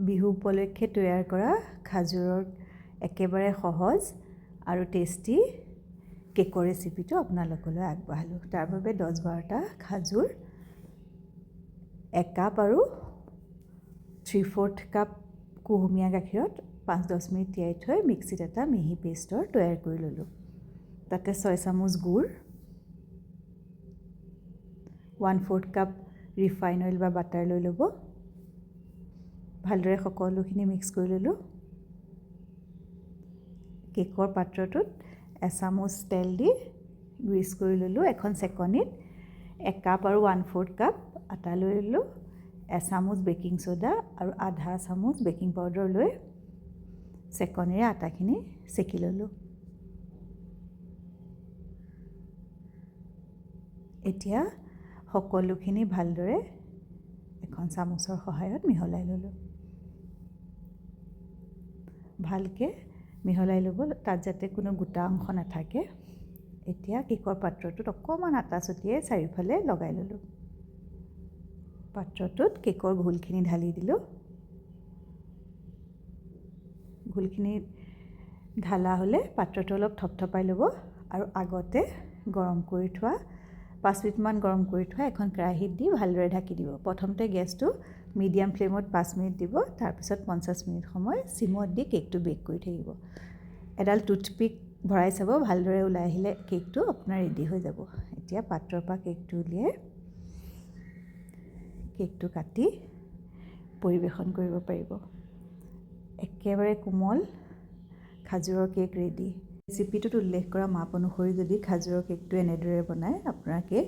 বিহু উপলক্ষে তৈয়াৰ কৰা খাজুৰৰ একেবাৰে সহজ আৰু টেষ্টি কেকৰ ৰেচিপিটো আপোনালোকলৈ আগবঢ়ালোঁ। তাৰ বাবে 10-12টা খাজুৰ, 1 কাপ আৰু 3/4 কাপ কুহুমীয়া গাখীৰত 5-10 মিনিট তিয়াই থৈ মিক্সিত এটা মিহি পেষ্টৰ তৈয়াৰ কৰি ল'লোঁ। তাতে 6 চামুচ গুড়, 1/4 কাপ ৰিফাইন অইল বা বাটাৰ লৈ ল'ব। ভালদৰে সকলোখিনি মিক্স কৰি ল'লোঁ। কেকৰ পাত্ৰটোত এচামুচ তেল দি গ্ৰীজ কৰি ল'লোঁ। এখন চেকনিত 1 কাপ আৰু 1/4 কাপ আটা লৈ ল'লোঁ। এচামুচ বেকিং চ'ডা আৰু আধা চামুচ বেকিং পাউডাৰ লৈ চেকনিৰে আটাখিনি চেকি ল'লোঁ। এতিয়া সকলোখিনি ভালদৰে এখন চামুচৰ সহায়ত মিহলাই ল'লোঁ। ভালকৈ মিহলাই ল'ব, তাত যাতে কোনো গোটা অংশ নাথাকে। এতিয়া কেকৰ পাত্ৰটোত অকণমান আটা ছটিয়াই চাৰিওফালে লগাই ল'লোঁ। পাত্ৰটোত কেকৰ ঘোলখিনি ঢালি দিলোঁ। ঘোলখিনি ঢালা হ'লে পাত্ৰটো অলপ থপথপাই ল'ব আৰু আগতে গৰম কৰি থোৱা, 5 মিনিটমান গৰম কৰি থোৱা এখন কেৰাহীত দি ভালদৰে ঢাকি দিব। প্ৰথমতে গেছটো মিডিয়াম ফ্লেমত 5 মিনিট দিব। তাৰপিছত 50 মিনিট সময় চিমত দি কেকটো বেক কৰি থাকিব। এডাল টুথপিক ভৰাই চাব, ভালদৰে ওলাই আহিলে কেকটো আপোনাৰ ৰেডি হৈ যাব। এতিয়া পাত্ৰৰ পৰা কেকটো উলিয়াই কেকটো কাটি পৰিৱেশন কৰিব পাৰিব। একেবাৰে কোমল খাজুৰৰ কেক ৰেডি। ৰেচিপিটোত উল্লেখ কৰা মাপ অনুসৰি যদি খাজুৰৰ কেকটো এনেদৰে বনায়, আপোনাৰ কেক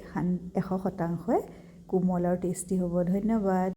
100 শতাংশই কোমল আৰু টেষ্টি হ'ব। ধন্যবাদ।